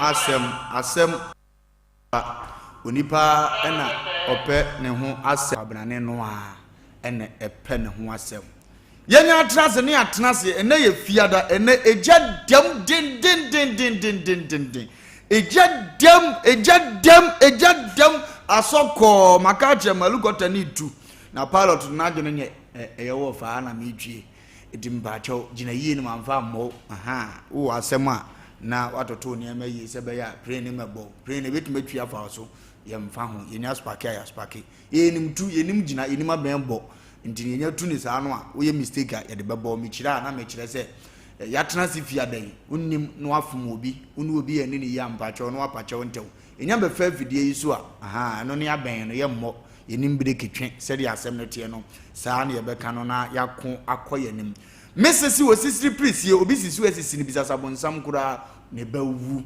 asɛm, asɛm ba. Onipa na ɔpɛ ne ho asɛm. Kwabrane no ara na ɛpɛ ne ho asɛm. Yɛn atena ase ne atena ase, ɛnɛ yɛ fiada, ɛnɛ egya dɛm dendendendendendenden. Egya dɛm, egya dɛm, egya dɛm, asɔ kɔɔ, maka akyerɛ ma helicopter ne tu. Na pilot no n'adwene nyɛ, ɛyɛ wɔ faa na metwie. Enti mpakyɛw, gyina yie na mamfa ammɔ wo. Ahaa, wowɔ asɛm a, na woatoto nneɛma yie sɛ ɛbɛyɛ a plane no mmɛbɔ wo. Plane no, ɛbɛtumi atwi afa wo so. Yɛmfa ho. Yɛnya spake a, yɛaspake. Yɛnim tu, yɛnim gyina, yɛnim abɛn bɔ. Nti no, yɛnya tu no saa no a, woyɛ mistake a, yɛde bɛbɔ wo. Mekyerɛ a, na mekyerɛ sɛ, yɛatena ase fie ada yi, wonnim na woafom obi, wo ne obi anni no yie a, mpakyɛw na woapa kyɛw ntɛw. Yɛnya bɛfa afidie yi so a, ahaa, ɛno ne abɛn no, yɛmmɔ. Yɛnim biriki twe, sɛdeɛ asɛm no teɛ no, saa ara na yɛbɛka no na yɛako akɔ yɛn anim. Me sese wɔ sisiri pirisie, obi sisi wo asisi no bisa sɛ abonsam koraa ne ba wu.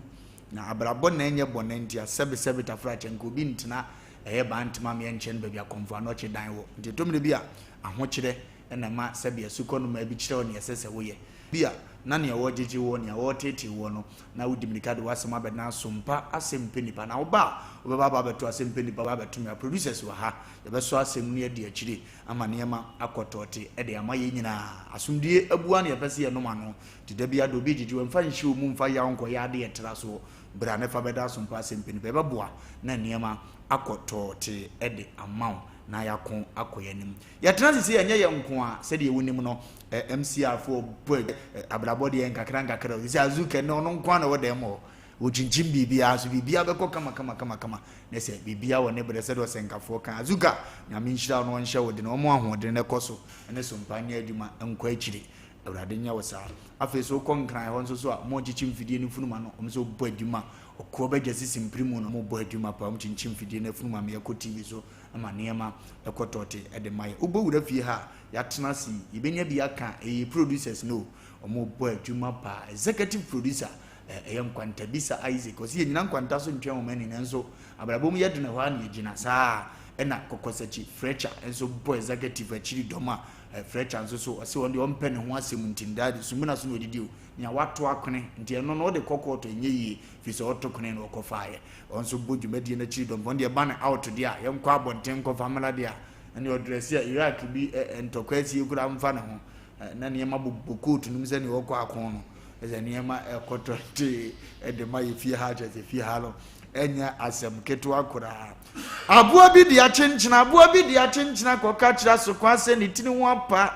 Na abrabɔ na ɛnyɛ bɔne nti a sɛbe sɛbe tafra kyɛ nka obi ntena ɛyɛ baa ntema meɛ nkyɛn baabi a kɔmfo anɔkye dan wɔ. Nti ɛtɔ mmerɛ bi a ahokyerɛ na ɛma sɛbe asukɔ nnomaa bi kyerɛ wo nea ɛsɛ sɛ woyɛ. Bi a na nea ɔregyegye woɔ, nea ɔreteetee woɔ no, na wodi mmirika de w'asɛm abɛdan asompa asɛm pɛ nipa. Na woba a, wobɛba aba abɛto asɛm pɛ nipa, abɛto me a. Producers wɔ ha, yɛbɛsɔ asɛm no adi akyire ama nneɛma akɔ tɔɔte de ama yɛn nyinaa. Asomdwie abua na yɛpɛ sɛ yɛnom ano. Nti da biara deɛ obi regyegye wo, mfa nhyɛ wo mu, mfa yaw nkɔyɛ adeɛ tra soɔ. Bra na fa bɛda asompa asɛm pɛ nipa. Yɛbɛboa na nneɛma akɔ tɔɔte de ama wo na yɛako akɔ yɛn anim. Yɛtena ase sei a, ɛnyɛ yɛn nko ara, sɛdeɛ wonim no, MCR foɔ bɔ abrabɔ deɛ nkakra nkakra o. Sɛ Azuka nnɛ ɔno nko ara na ɛwɔ dan mu hɔ, ɔkyinkyim biribiara so, biribiara bɛkɔ kama kama kama kama, ne sɛ biribiara wɔ ne berɛ sɛdeɛ ɔsɛnkafoɔ ka. Azuka, Nyame nhyira wo na ɔnhyɛ wo den, ɔmma wo ahoɔden na kɔ so ne so mpa nyɛ adwuma nkɔ akyire. Awurade nyɛ wo saa. Afei so wokɔ Nkran hɔ nso so a, wɔn a wɔkyinkyim mfidie no funuma no, wɔn nso bɔ adwuma. Ɔkoa bɛgya sisi mpirimu no, wɔbɔ adwuma paa, wɔkyinkyim mfidie no afunuma ma yɛkɔ TV so ma nneɛma kɔ tɔɔte de ma yɛn. Wobɔ wura fie ha a, yɛatena ase yi, yɛbɛnya bi aka, ɛyɛ producers no o, wɔbɔ adwuma paa. Executive producer, ɛyɛ Nkwantabisa Isaac, ɔse yɛnyina nkwanta so ntwɛn wɔn ani, nanso abrabɔ mu yɛ den ɛhɔ ara na yɛgyina. Saa ara na Kɔkɔsakyi Fletcher nso bɔ executive akyiri dɔm a, Fletcher nso so, ɔse ɔno deɛ ɔmpɛ ne ho asɛm nti no, daadi, sumina so na ɔdidi o, nea wato akwene nti ɛno no wode kɔ kɔɔto ɛnyɛ yie, firi sɛ ɔto kwene na ɔkɔfaeɛ. Ɔno nso bɔ dwumadie no akyiri dɔm. Ɔno deɛ ɛba no out deɛ a, yɛnkɔ abɔnten nkɔfa mmra deɛ a, ɛnneɛ ɔdrɛse a Iraq bi ntɔkwa asie koraa mfa ne ho. Na nneɛma bobɔ coat no mu sɛdeɛ ɔrekɔ ako no. Ɛsɛ nneɛma ɛkɔtɔ tee de ma yɛ fie ha kyerɛ sɛ fie ha no ɛnyɛ asɛm ketewa koraa. Aboa bi de akyenkyena, aboa bi de akyenkyena kɔka kyerɛ asokwa sɛ ne tiri ho apa.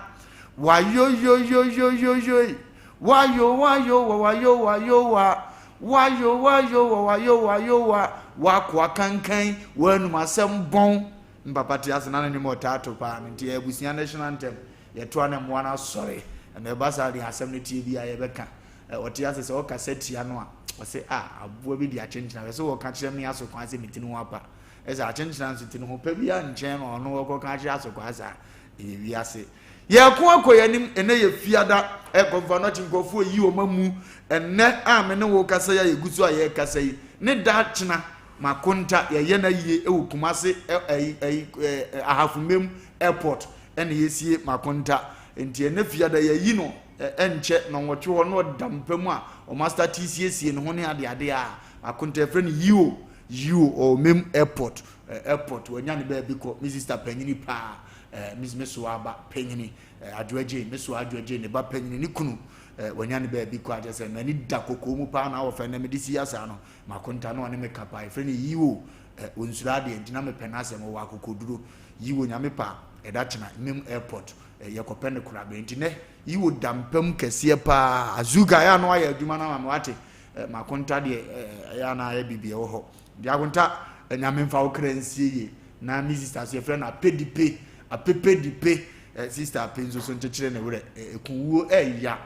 Wayoyoyoyoyoyoy. Wayo wayo wa wayo wayo wa wayo wayo wa wayo wayo wa w'akoa kankan w'anum asɛm bɔn me papa te ase na ne nnwom ɔtaa to paa no nti yɛ abusua national anthem yɛto a na mmoa no asɔre ɛna ɛba saa deɛ asɛm no tie biara yɛbɛka ɔte ase sɛ ɔkasa tia no a ɔse a aboa bi de akyenkyena hwɛ sɛ wɔka kyerɛ me aso kwan sɛ me ti no ho apa ɛsɛ akyenkyena nso ti no ho pa biara nkyɛn no ɔno ɔkɔka akyerɛ aso kwan saa ɛyɛ wiase Yɛreko akɔ yɛn anim, ɛnnɛ yɛ Fiada, ɛkɔmfa nɔkye nkurɔfoɔ reyi wɔn amu, ɛnnɛ a me ne wo rekasa yi a yɛgu so a yɛrekasa yi, ne dakyena Makonta yɛyɛ no ayie wɔ Kumase ɛyi ɛyi ɛɛ Ahafo-Mem airport ɛna yɛsie Makonta, nti ɛnnɛ Fiada yɛayi no ɛnkyɛ nnɔnwɔtwe hɔ na ɔda mpa mu a wɔn astate siesie ne ho ne adeade a Makonta yɛfrɛ no Yio Yio ɔwɔ Mem airport airport wanya ne baabi kɔ, me sister panyini paa. Eh, me me soa ba panyini, eh, Adwoa Jane, me soa Adwoa Jane, ne ba panyini, ne kunu, eh, wanya ne baabi kɔ akyɛ sɛ m'ani da kɔkɔɔ mu paa na awɔ fɛ na mede si asa no, makonta no ɔne me ka paa, ɛfrɛ no yiwo, eh, ɔnsuro adeɛ nti na mepɛ n'asɛm, ɔwɔ akokoduro, yiwo nyame pa, ɛda kyena, mmem airport, eh, yɛkɔpɛ no korabɛ, nti nɛ, yiwo da mpam kɛseɛ paa, azuka, ɛyɛ ano ayɛ adwuma no ama me wate, eh, makonta deɛ, eh, ɛyɛ ana ayɛ biribi ɛwɔ hɔ. Diakonta, Nyame mfa wo kra nsie yie. Na me sister so yɛfrɛ no Apedipe, Apepedipe. Eh, sister Ape nso so nkyekyere ne werɛ. Eh, ekuwuo ɛya.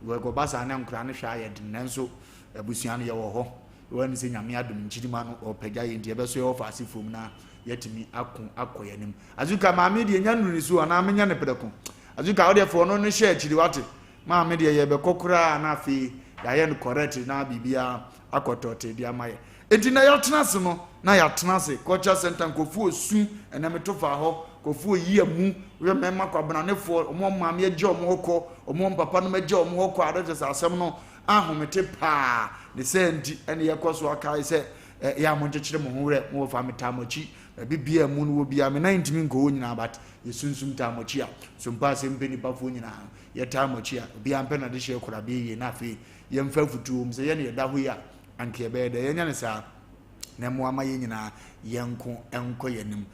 Wɔkɔba saa na nkora no hwɛ ayɛ den nanso abusua no yɛwɔ hɔ. Wɔn sɛ Nyame adom nkyirima no ɔpagya yɛn nti yɛbɛso yɛwɔ faase fam na yɛatumi ako akɔ yɛn anim. Azuka maame deɛ nya nnuru ne so anaa menya ne prɛko. Azuka wo deɛ fo ɔno no hyɛ akyiri wate. Maame deɛ yɛbɛkɔ koraa na afei yɛayɛ no correct na biribiara akɔ tɔɔtee de ama yɛ. Enti na yɛatena ase no, na yɛatena ase. Culture Center, nkurɔfoɔ resu, ɛnɛ meto faa hɔ, nkurɔfoɔ reyi amu, wohwɛ mmarima kwabenanefoɔ, wɔn maame agya wɔn hɔ kɔ, wɔn papa nom agya wɔn hɔ kɔ, ade kyɛ sɛ asɛm no Ahomete paa. Ne saa nti ɛne yɛkɔ so akae sɛ yɛ a monkyekyere mo ho werɛ, mo wɔfa metaa mo akyi baabi biaa mu no wɔ biaa, me nan ntumi nkɔ hɔ nyinaa but yɛ sunsum taa mo akyi a, so mpa asɛm mpɛ nipa foɔ nyinaa no, yɛtaa mo akyi a, obiaa mpɛ n'adehyeɛ korabea yie na afei yɛmfa afutuo wom sɛ yɛne yɛda hɔ yi a anka yɛbɛyɛ dɛ yɛnyɛ no saa na mmoa ma yɛn nyinaa yɛnko nkɔ yɛn anim.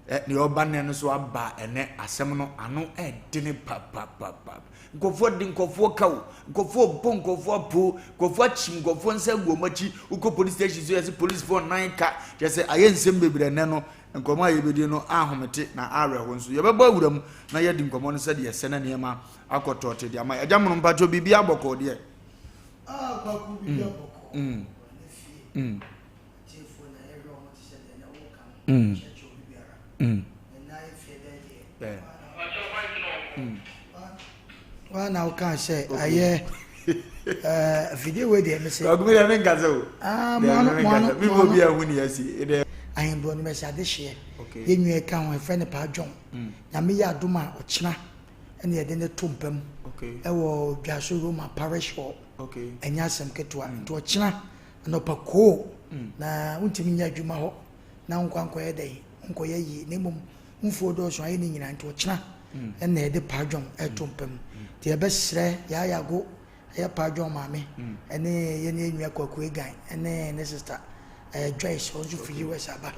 Ɛ nea ɔba nnɛ no so aba ɛnɛ asɛm no ano ɛdene papapapa. Nkurɔfoɔ de nkurɔfoɔ ka o, nkurɔfoɔ bɔ nkurɔfoɔ apo, nkurɔfoɔ akyim nkurɔfoɔ nsa agu wɔn akyi. Wokɔ police station so yɛsɛ policefoɔ nan ka. Kyerɛ sɛ ayɛ nsɛm bebree ɛnɛ no nkɔmmɔ a yɛbɛdi no ahomete na awerɛho nso. Yɛbɛbɔ awura mu na yɛadi nkɔmmɔ no sɛdeɛ ɛsɛ na nneɛma akɔ tɔɔte de ama. Agya mono mpakyɛ biribi abɔkɔɔ deɛ. Ah, kwaku biribi abɔkɔɔ. Mm. Mm. Atiefoɔ na yɛhwɛ wɔn te sɛ deɛ na woka no mm. kyerɛkyerɛ obi biara. Mm. Ɛnna ayɛ fie dɛ deɛ. Wa na woka sɛ ayɛ afidie wei deɛ mese. Kwaku mi deɛ mi nkasa o. Ah, mo ano mo ano mi mo bi ahu ni asi. Ahemborɔ no mɛsɛ adehyeɛ. Yɛn nua ɛka ho ɛfrɛ no Paa John. Mm. Nyame yɛ adom a ɔkyena ɛna yɛde ne to mpa mu. Ɛwɔ Dwaso Roma Parish Hall. Ɛnyɛ asɛm ketewa. Nti ɔkyena Anɔpa koo na wontumi nyɛ adwuma hɔ na wonkɔ ankɔyɛ dɛn wonkɔyɛ yie na mmom wo mfuo dɔɔso ayɛ ne nyinaa nti ɔkyena ɛna yɛde paadwɔn ɛto mpa mu nti yɛbɛsrɛ yaayago ɛyɛ paadwɔn maame ɛne yɛne yɛn nua Kwaku Egan ɛne ne sista ɛɛ Joyce wɔn nso firi US aba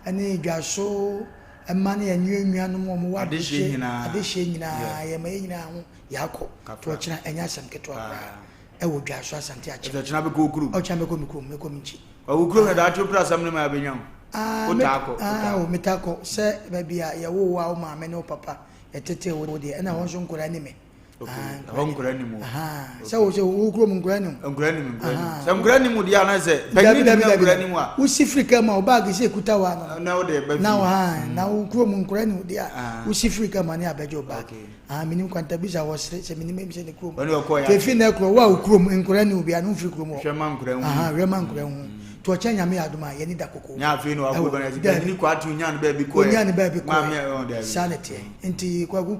ɛne dwaso ɛma ne yɛn nuanom wɔn wɔ adehyeɛ adehyeɛ nyinaa yɛma yɛn nyinaa ho yɛakɔ nti ɔkyena ɛnyɛ asɛm ketewa koraa. Ɛwɔ Dwaso Asante Akyem. Ɛsɛ kyena bɛkɔ wo kurom. Ɔkyena mɛkɔ me kurom, mɛkɔ me nkyi. Wo kurom na daakye wopere asɛm no ma yɛabɛnya wo. Ah, Wotaa kɔ, ah, oh, metaa kɔ. Sɛ baabi a yɛwoo wo a wo maame ne wo papa yɛtetee wo deɛ, ɛna ɛhɔ nso nkwadaa ni me. Okay, ah, ɛhɔ nkwadaa ni mu. Sɛ wo sɛ wo kurom nkwadaa ni mu. Nkwadaa ni mu, nkwadaa ni mu. Sɛ nkwadaa ni mu deɛ anaa sɛ panyin ni mu nkwadaa ni mu a. Wosi firi kaa mu a wo baagi sɛ ekuta wo ano. Na wo de ba fie. Na wo ha, na wo kurom nkwadaa ni mu deɛ a, wosi firi kaa mu a ne abɛgye wo baagi. Ah, menim Kwantabisa wɔ sere sɛ menim sɛ ne kurom. Ɔne ɔkɔ ya. Tefi na kuro wo a wo kurom nkora ne obi ano mfiri kurom hɔ. Hwɛ ma nkora hu. Aha, hwɛ ma nkora hu. To ɔkyɛ nyame yɛ adom a yɛni da koko. Nya afei na wakɔ bana sɛ ni kɔ atu nya no baabi kɔ. Onya ne baabi kɔ. Maame ɔn dabi. Saa na teɛ. Nti kwaku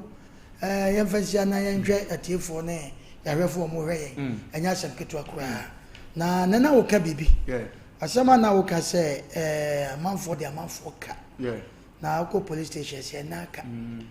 eh yɛmfa nsia na yɛnhwɛ atiefoɔ ne yɛahwɛfoɔ ɔmo hwɛ yɛn. Mm. Ɛnyɛ asɛm ketewa koraa. Na nana woka biribi. Asɛm a na woka sɛ eh amanfoɔ de amanfoɔ ka. Na wokɔ police station sɛ ɛna aka. Mm.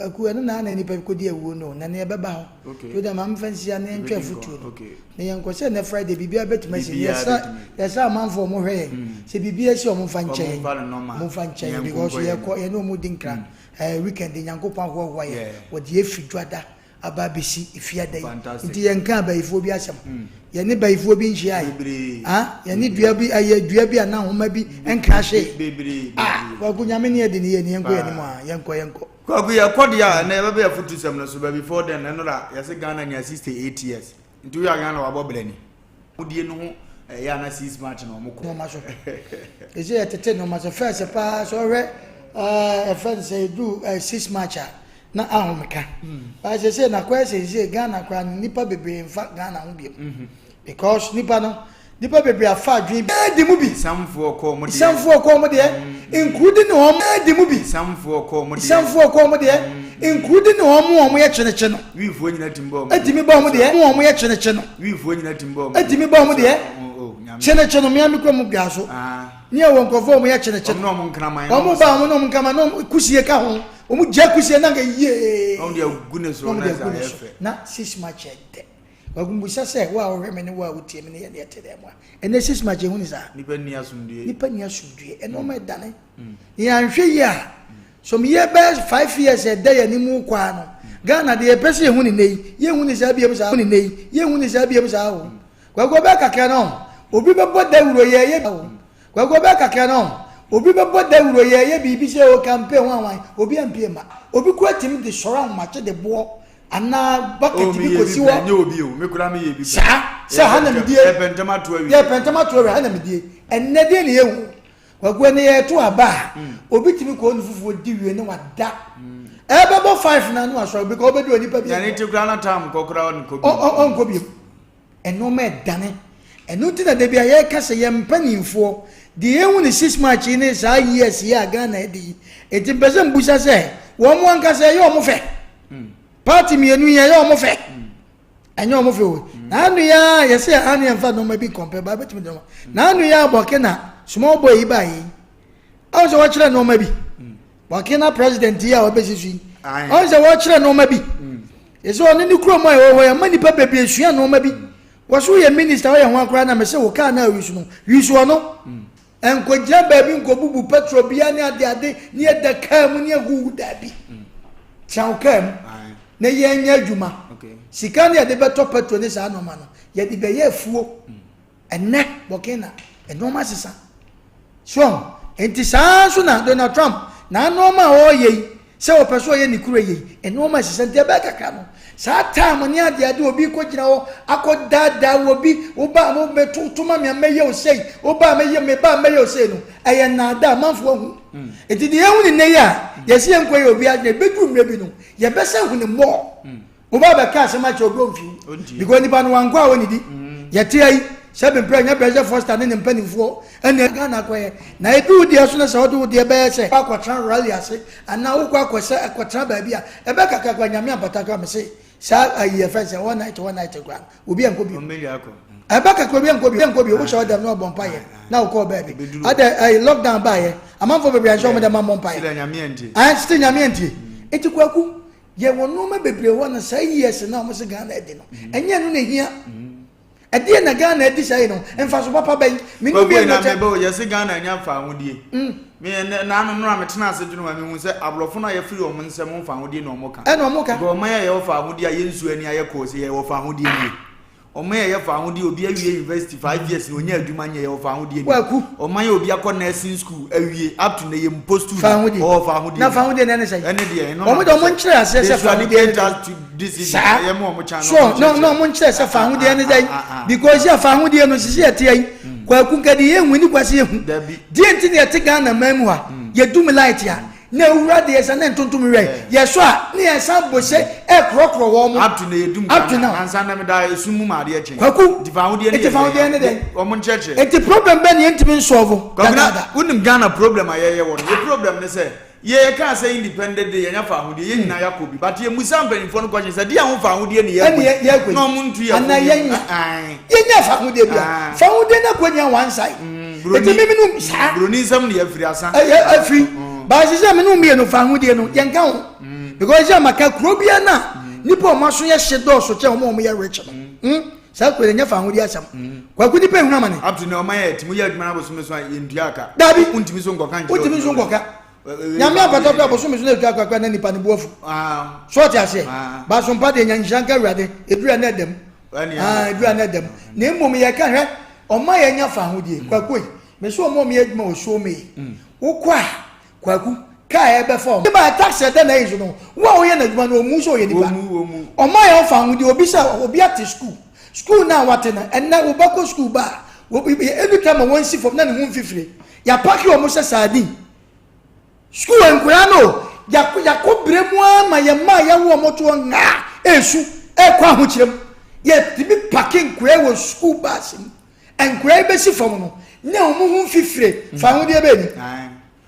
Aku, ɛno na na nnipa bi kɔdi awuo no o, na neɛ ɛbɛba hɔ. Okay. So deɛ ma memfa nsi ha na yɛntwa afotuo no. Okay. Na yɛnkɔ sɛ nnɛ Friday biribiara bɛtumi asi. Biribiara Yɛsrɛ bɛtumi. yɛsrɛ amanfoɔ a wɔhwɛ yɛn sɛ biribiara si a wɔmfa nkyɛ yɛn. Wɔmfa no normal. Wɔmfa nkyɛ yɛn Yɛnko because nkɔ yɛn yɛkɔ yɛne wɔn di nkra. Eh, weekend Nyankopɔn ahoahoa yɛn. Yeah. Wɔde yɛn firi Dwada aba abɛsi Efiada yi. Fantastic. Nti yɛnkaa bayifoɔ bi asɛm. Yɛne bayifoɔ bi nhyiae. Bebree. Ah, yɛne dua bi, ɛyɛ dua bi anaa nhoma bi nkra hwee. Bebree. Ah, Bebree. Kwaku Nyame ne yɛde ne yɛ ni, yɛnkɔ yɛn anim a, yɛnkɔ, yɛnkɔ. Kwaku yɛkɔ deɛ a ɛnɛ yɛbɛbɛ afutusɛm no so but before then ɛno da yɛse Ghana nya 68 years nti woyɛ a Ghana wabɔ bra ni. Mudie no ho ɛyɛ ana 6 March na ɔmo kɔ. Nneɛma so. Ɛsɛ yɛtete nneɛma so first paa sɛ ɔhwɛ ɛɛ ɛfɛ no sɛ ɛduru ɛɛ 6 March a na ahomeka. But sɛ sɛ na kɔyɛ sɛ sɛ Ghana koraa no nipa bebree nfa Ghana ho biom. Because nipa no nipa bebree afa adwene bi di mu bi. Nsamfoɔ kɔ ɔmo deɛ. Nsamfoɔ kɔ ɔmo deɛ. Nkuru di ne wɔn di mu bi. Nsamfoɔ kɔ ɔmo deɛ. Nsamfoɔ kɔ ɔmo deɛ. Nkuru di ne wɔn a wɔyɛ kyenekye no. Wiifoɔ nyina tumi bɔ ɔmo deɛ. Etumi bɔ ɔmo deɛ. Wɔn a wɔyɛ kyenekye no. Wiifoɔ nyina tumi bɔ ɔmo deɛ. Etumi bɔ ɔmo deɛ. Kyenekye no mmea mi kura mu dwa so. Ne yɛ wɔ nkurɔfoɔ a wɔyɛ kyenekye no. Wɔn ne wɔn nkraman. Wɔn ba wɔn ne wɔn nkraman na wɔn kusie ka ho. Wɔn gya kusie na nka yie. Wɔn de agu ne so na ɛsɛ ayɛ fɛ. Na sisi ma kyɛ dɛ. Wakumbusa sɛ wo a wohwɛ me ne wo a wotie me ne yɛ ne yɛte dɛm a. Ɛnɛ sisi ma kyɛ hu ne saa. Nipa nni asomdue. Nipa nni asomdue. Ɛnɔɔma ɛdane. Yɛanhwɛ yie a some year bɛyɛ 5 years ɛda yɛn anim kɔ ara no Ghana deɛ yɛpɛ sɛ yɛhu ne nnɛ yi yɛnhu ne saa biam saa ne nnɛ yi yɛnhu ne saa biam saa o. Kwaku ɔbɛyɛ kakra no obi bɛbɔ dawuro yɛyɛ o. Kwaku ɔbɛyɛ kakra no obi bɛbɔ dawuro yɛyɛ biribi sɛ o campaign ho awan obi ampie ma obi kura tumi de sɔrɔ ahomakye de boɔ anaa bucket bi kɔsi hɔ. Nyɛ obi o, me kura me yɛ bi. Saa sɛ ha na medie. Yɛpɛ ntɛm ato awie. Yɛpɛ ntɛm ato awie ha na medie. Ɛnnɛ deɛ na yɛhu. Kwaku ɛnɛ yɛto aba a obi tumi kɔ ne fufuo di wie ne wada. Ɛbɛbɔ 5 na ne wasɔre because ɔbɛdu onipa bi. Na ne ti kura na tam kɔ kura ɔnkɔ bi. Ɔnkɔ bi. Nneɛma ɛdane. Ɛno nti na da bi a yɛka sɛ yɛn mpanimfoɔ deɛ yɛhu ne 6 March yi ne saa years yi a Ghana adi yi. Eti mpɛ sɛ mbusa sɛ wɔn ankasa ɛyɛ wɔn fɛ. Party mmienu yi ɛyɛ wɔn fɛ. Ɛnyɛ wɔn fɛ o. Na ano yi ara yɛsɛ yɛ ano yɛn fa nneɛma bi nkɔmpɛ ba ebetumi de nneɛma. Na ano yi ara Burkina small boy yi ba yi. Ɔn sɛ wɔkyerɛ nneɛma bi. Burkina president yi a wɔbɛsi so yi. Ɔn sɛ wɔkyerɛ nneɛma bi. Yɛsɛ ɔne ne kurom a ɛwɔ hɔ yɛ ma nipa bebree sua nneɛma bi. Wɔso yɛ minister ɔyɛ ho akora na mɛsɛ wo kaa na awi no. Wi so ɔno. Nkɔgyina baabi nkɔbubu petrol bia ne adeade ne yɛda kaa mu ne ahuhu daabi. Tena wo kaa mu na yɛnyɛ adwuma. Sika ne yɛde bɛtɔ petrol ne saa nneɛma no yɛde bɛyɛ afuo. Ɛnɛ Burkina nneɛma sesa. So nti saa nso na Donald Trump na nneɛma a ɔreyɛ yi Sɛ ɔpɛ sɛ ɔyɛ ne kuro yei, nnoɔma ɛsesɛ nti ɛbɛyɛ kakra no, saa time ne adeade obi kɔgyina hɔ akɔ daadaa wɔ bi, woba a mobɛto to ma me a mɛyɛ wo sei, woba a mɛyɛ meba a mɛyɛ wo sei no, ɛyɛ nnaadaa, amanfoɔ ahu. Nti deɛ yɛhu ne nnɛ yi a, yɛsi yɛn nkɔ yɛ obi adwene, ɛbɛduru mmerɛ bi no, yɛbɛsɛ hu ne mmɔɔ. Wo ba bɛka asɛm akyerɛ obi ɔmfi wo because nipa no wankɔ a ɔnidi. Yɛte ayi sɛ bemprɛ nyɛ President Foster ne ne mpanimfoɔ ɛna Ghana akɔyɛ na ebi wo deɛ so no sɛ wode wo deɛ bɛyɛ sɛ akɔtena rally ase anaa wokɔ akɔsɛ akɔtena baabi a ɛbɛ kakra kora nyame ampata kora mese saa ayi yɛfɛ sɛ one night one night kora obi ankɔ bio ɛbɛ kakra obi ankɔ bio ankɔ bio wohyɛ ɔdɛm na ɔbɔ mpaeɛ na wokɔ baabi adɛ ayi lockdown baayɛ amanfoɔ bebree anhyɛ wɔn dɛm ammɔ mpaeɛ ɛn still nyame antie eti kwaku Yɛwɔ nnoɔma bebree hɔ na saa years no a wɔn sɛ Ghana adi no ɛnyɛ ɛno na ehia ɛdeɛ na Ghana adi saa yi no nfaso papa bɛn me nu mmienu na kyɛ. Kwaku yɛsɛ Ghana anya nfa ahodie mm. me ɛnɛ naano nnora me tena ase dwene ho mehu sɛ aborɔfo no a yɛfiri wɔn nsɛm nfa ahodie na wɔn ka ɛna wɔn ka because ɔman a yɛwɔ fa ahodie a yɛn nsuo ani ayɛ kɔɔ sɛ yɛwɔ fa ahodie nie. Ɔman a ɛyɛ fawohodie obi awie university 5 years na onya adwuma nyɛ yɛwɔ fawohodie ni. Kwaku. Ɔman a obi akɔ nursing school awie up to na yɛ mpostu Fawohodie. ɔwɔ fawohodie Na fawohodie na ɛne sɛn? Ɛne deɛ ɛno Wɔn de wɔn nkyerɛ aseɛ sɛ fawohodie ne dɛn. Saa. Ɛyɛ mo wɔn kyan So na na wɔn nkyerɛ sɛ fawohodie ne dɛn? Ah, ah, ah. Because yɛ fawohodie no sisi yɛ te ayi. Kwaku nka deɛ yɛn hu ni kwasi yɛ hu. Dabi. Deɛ nti na yɛte Ghana man mu ha yɛ dum light a na ewura deɛ sɛ ne ntontom wɛ yɛ so a ne yɛ san bɔ se ɛkorɔkorɔ wɔn mo up to na yɛ dum up to now nansa na mi da esum mu ma adeɛ kye kwaku nti fawohodie ne nti fawohodie ne dɛn wɔn nkyerɛkyerɛ nti problem bɛ ne yɛn ntumi nsɔɔvo dadaada wonim Ghana problem a yɛyɛ wɔ no yɛ problem ne sɛ yɛyɛ kaa sɛ independent day yɛnya fawohodie yɛn nyinaa yɛakɔ bi but yɛmmusa mpanyinfoɔ no question sɛ deɛ ho fawohodie ne yɛkɔ yi na ɔmo ntu yɛ anaa yɛnya yɛnya fawohodie bia fawohodie no akɔ nya one side Eti mi mi saa. Buroni nsɛm na yɛafiri asa. Ɛyɛ afiri. Baasi sɛ mi nu mmienu fa ahodie no yɛn ka ho. Because sɛ maka kuro bi na nipa ɔmo aso yɛ hye dɔɔso kyɛ ɔmo ɔmo yɛ rich no. Mm. Saa kuro yɛ nyɛ fa ahodie asɛm. Kwaku nipa ehunu amane. Up to now ɔman yɛ ti mu yɛ adwuma na bosome so a yɛn ntua aka. Dabi. Wontumi so nkɔka nkyerɛ. Wontumi so nkɔka. Nyame apata kora bosome so na etua aka kora na nipa ne bu afu. So ɔte aseɛ. Baasompa deɛ nya nhyira nka awurade edura na ɛdam. Edura na ɛdam. Na mmom yɛka hwɛ Ɔma yɛ nya fahodie. Kwaku ei, me se ɔmo a ɔmo yɛ adwuma wɔ Somee, wo kɔ a, Kwaku, car a ɛbɛfa ɔmo. Ba taxi a ɛda n'ayi so no, wo a woyɛ n'adwuma no, ɔmmu sɛ ɔyɛ nipa. Ɔma yɛ fahodie, obi sɛ obi ate school, school no a wate no, ɛnnɛ wo ba kɔ school ba a, ɛdu time a wɔnsi fam na ne ho mfifire, yɛapake ɔmo sɛ sardine. Sukuu nkwadaa no yɛakɔ yɛakɔ brɛ mu ara ma yɛn mma a yɛawo wɔn to hɔ ngaa esu ɛrekɔ ahokyerɛ mu. Yɛtumi pake nkwadaa wɔ sukuu baasi mu. Nkwadaa yi bɛsi fam no na wɔn ho mfifire fa ahodeɛ bɛɛ ni.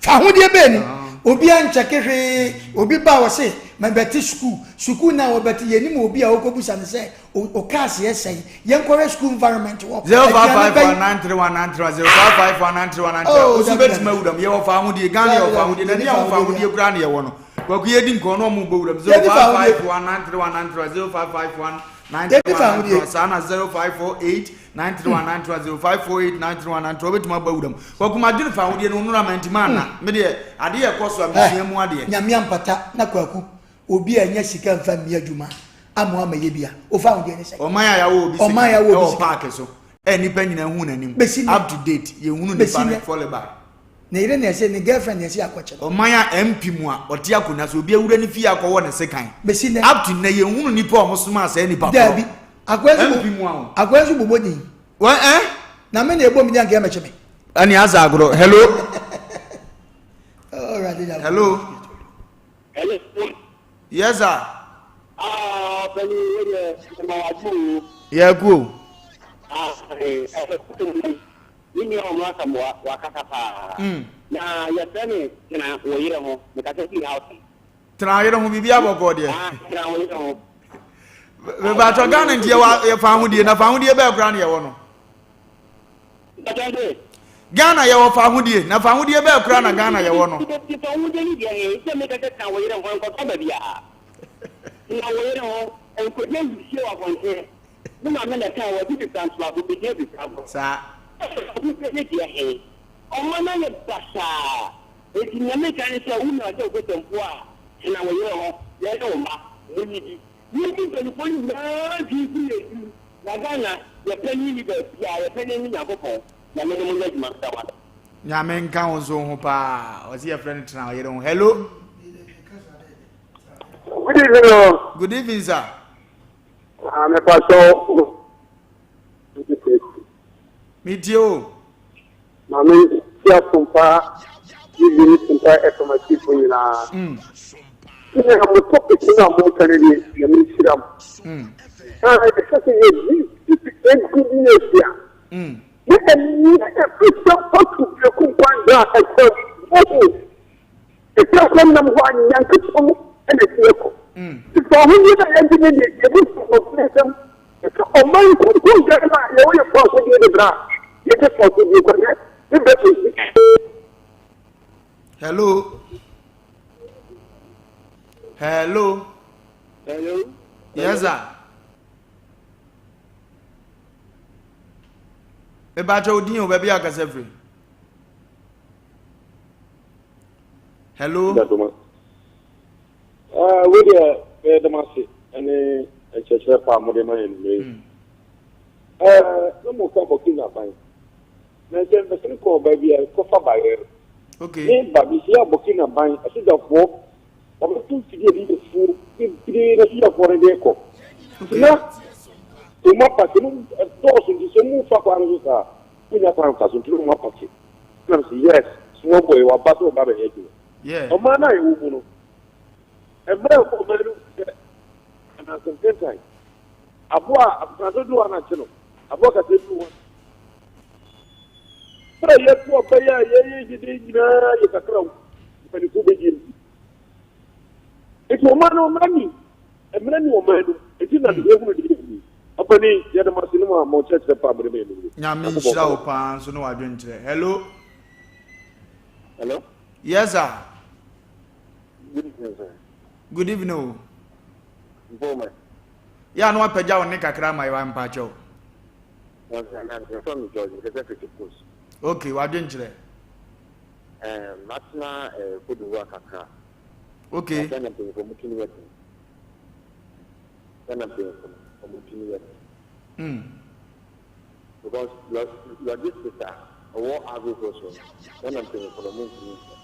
Fa ahodeɛ bɛɛ ni. Obiara nkyɛke hwee. Obi ba a ɔse mɛbɛte sukuu. Sukuu no a wɔbɛte yɛnim obi a wɔkɔbusa no sɛ O cars yɛ sɛn? Yɛn kɔhwɛ school environment wɔ. 0551 931 931 0551 931 931 Osu bɛtumi awura mu yɛwɔ fa ahodie Ghana yɛwɔ fa ahodie na ne yɛwɔ fa ahodie koraa na yɛwɔ no kwaku yɛ di nkɔn na ɔmo bɔ wura mu 0551 931 931 0551 931 931 saa na 0548 931 931 0548 931 931 wobɛtumi abɔ awura mu kwaku ma dwene fa ahodie no onura ma ntoma ana me deɛ adeɛ ɛkɔ so a mesua mu adeɛ. Nyame ampata na kwaku Obi a nya sika nfa nni adwuma ama wamɛyɛ bi a, ofa ahodeɛ ne sɛn? Ɔman a yɛawɔ obi sika ɛwɔ paaki so ɛ nipa nyinaa hu n'anim up to date yɛnhunu nipa no fɔle ba. Ne yere na ɛsɛ ne girlfriend na ɛsɛ akɔkyɛ no. Ɔman a MP mu a ɔte akonnwa so obi awura ne fie akɔwɔ ne sekan. Bɛsi nnɛ. Up to nnɛ yɛnhunu nipa a wɔn somaa saa nipa korɔ. Daabi. Akoa nso MP mu a o. Akoa nso bobɔ din. Wɔn ɛ. Na me na ɛbɔ me din anka ɛmɛkye me. Ɛne asa agorɔ hello. Hello. Hello. Yes sir. Ah, Penny, wei deɛ, mema wagye o. Yɛ ku o. Ah, eh, eh, me nua ɔmo asamoa wakasa paa. Mm. Na yɛfrɛ me tena wo yere ho, mekasa firi house. Tena wo yere ho, biribi abɔkɔ deɛ. Ah, tena wo yere ho. Mebatɔ Ghana nti yɛwɔ yɛ fa ahodie na fa ahodie bɛɛ koraa na yɛwɔ no. Ghana yɛwɔ fa ahodie na fa ahodie bɛɛ koraa na Ghana yɛwɔ no. Fa ahodie ni deɛ he sɛ meka sɛ tena wo yere ho nkɔtɔ baabi a tena wo yere ho nkɔgye nsuo wɔ abɔnten ne maame na ɛka wɔ bi fira nso ago bɛgyina bi fira go. Saa. Ahodie ne deɛ he ɔma no ayɛ basaa enti nea meka ne sɛ wo nua sɛ wokɔsɛmfoɔ a tena wo yere ho na ɛne wo mma monnidi. Yɛn mu mpaninfoɔ no nyinaa dwen firi yɛn tirim na Ghana yɛ panin nni baabiaa yɛ panin ne Nyankopɔn. Nyame ne mo nyɛ adwuma meda mo ase. Nyame nka wo nso ho paa. Ɔse yɛfrɛ no tena ɔyere ho. Hello. Good evening o. Good evening sir. Ah, me pacho. Me tie o. Maame ti asompa TV ne Simpa FM atiefo nyinaa. Sɛnea mo topic no a moka no deɛ, Nyame nhyira mo. Na ɛsɛ sɛ yɛdi ɛgu bi na ahyia. Ne ɛnyɛ ɛfiri sɛ fatu biako nkwan da a ɛsɛ bohu. Ɛsɛ sɛ nam hɔ a Nyankopɔn ɛna ɛsi ɛkɔ. Sɛ ɔhodeɛ no a yɛgye ne deɛ yɛde sɔmɔtene nsɛm. Sɛ ɔman nkonko Ghana a yɛwɔ yɛ fa ahodeɛ de bra a yɛgye fa ahodeɛ kɔ ne ne bɛ ɛsi. Hello. Hello. Hello. Yes, sir. Mebakyɛ wo din o baabi a kasa firi. Hello. Wo deɛ bɛyɛ dɛm ase ɛne nkyerɛkyerɛ pa a mode ma yɛn nnwuma yi. Na mo ka Burkina ban. Na sɛ mbɛsɛn kɔɔ baabi a kɔfa baeɛ no. Okay. Ne ba mehyia Burkina ban asogyafoɔ wɔbɛto mfidie de yɛ fuo bebree na asogyafoɔ no de kɔ. Okay. Na wɔn apake no dɔɔso nti sɛ wɔn fa kwan no so saa wonya kwan fa so nti na wɔn apake. Na sɛ yes small boy waba sɛ ɔba bɛyɛ adwuma. Yeah. Ɔman no a yɛwɔ mu no mmerɛ a ɔman no sɛ anansɛmtentan aboa a akokanso do anakye no aboa kasa bi wɔ mmerɛ yɛto ɔbɛyɛ a yɛyɛ gyede nyinaa yɛ kakra wo mpanimfoɔ bɛdie nti nti ɔman no mmerɛ ni mmerɛ ni ɔman no nti na yɛhunu de yɛhunu ɔpani yɛde mo ase ne mo a mo kyerɛkyerɛ pa mo de bɛyɛ no Nyame nhyira wo paa nso ne wadwenkyerɛ. Hello. Hello. Yes, sir. Good evening sir. Good evening o. Mpoma. Yɛ a na wapagya wo ne kakra ama yɛ wa mpakyɛw. Yɛfrɛ me George mekasa firi Cape Coast. Okay, wadwenkyerɛ. Matena Cote d'Ivoire kakra. Okay. Na Ghana mpanyinfoɔ ɔmo tumi yɛ den. Ghana mpanyinfoɔ no ɔmo tumi yɛ den. Because logistics a ɛwɔ Ivory Coast no Ghana mpanyinfoɔ no ɔmo ntumi nhwɛ.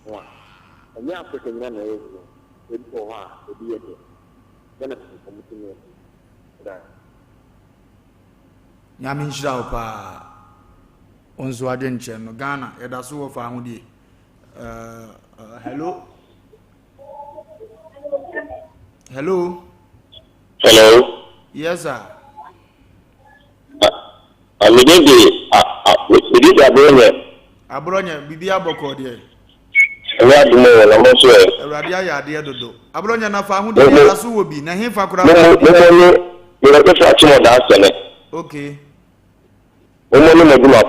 Ho a ɛnyɛ Africa nyinaa na ɛyɛ den. Ebi wɔ hɔ a ebi yɛ den. Ghana mpanyinfoɔ ɔmo tumi yɛ den. Da. Nyame nhyira wo paa. Wo nso adwenkyerɛ no Ghana yɛda so wɔ fa ahodie. Hello. Hello. Hello. Yes sir. Mede de mede de aborɔ nyɛ. Aborɔ nyɛ biribi abɔkɔ deɛ. Ɛnyɛ adum wɔ na mo nso ɛ. Awurade ayɛ adeɛ dodo. Aborɔ nyɛ nafa ahodie yɛda so wɔ bi na hefa koraa. Mo mo ne mebɛkɛ fɛ akyem ɔdaa sɛnɛ. Okay. Mo mo ne mo adwuma.